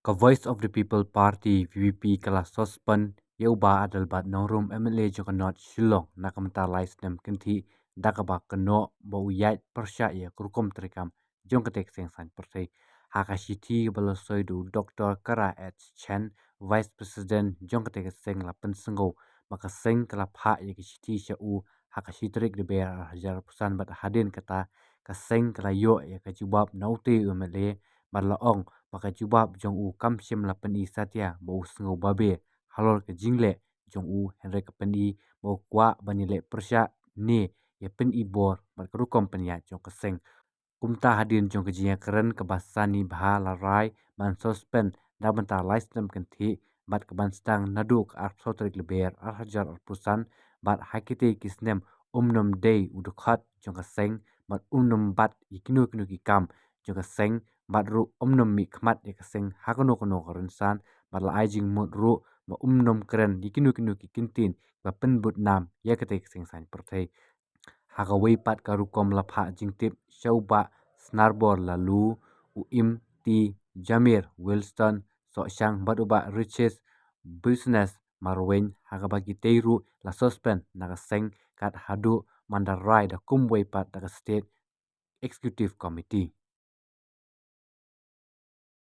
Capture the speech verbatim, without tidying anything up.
Ka Voice of the People Party, V P P, ka la suspend ïa u Bah Adelbert Nongrum, M L A jong ka North Shillong, na ka bynta lai snem kynthih, da kaba kynnoh ba u ïaid pyrshah ïa ka rukom treikam jong katei ka seng saiñ pyrthei. Ha ka shithi ba la soi da u Doktor Kara H Chen, Vice President jong katei ka seng, la pynsngew ba ka seng ka la phah ïa ka shithi sha u ha ka shi tarik Lber ar hajar arphew san, bad hadien kata ka seng ka la ïoh ïa ka jubab na utei u M L A, bad la ong ba ka jubab jong u kam shym la pyni satia ba u sngew babe halor ka jingleh jong u, hynrei ka pyni ba u kwah ban ïaleh pyrshah ne ïa pyni bor bad ka rukom pynïaid jong ka seng. Kumta hadien jong ka jingïakren kaba sani bha, la rai ban suspend da bynta lai snem kynthih, bad ka ban sdang naduh ka arphew saw tarik Lber ar hajar arphew san, bad ha kitei ki snem um nym dei u dkhot jong ka seng, bad um nym bat ïa kino kino ki kam jong ka seng, bad ruh um nym mihkhmat ïa ka seng ha kano kano ka rynsan, bad la ai jingmut ruh ba um nym kren ïa kino kino ki kyntien ba pynbud nam ïa katei ka seng saiñ pyrthei. Ha kawei pat ka rukom, la phah jingtip sha u Bah Snarbor Laloo, u Im T Jamir Wilson Sohshang, bad u Bah Riches Business Marwein, ha kaba kitei ruh la suspend na ka seng kat haduh ban da rai da kumwei pat da ka State Executive Committee.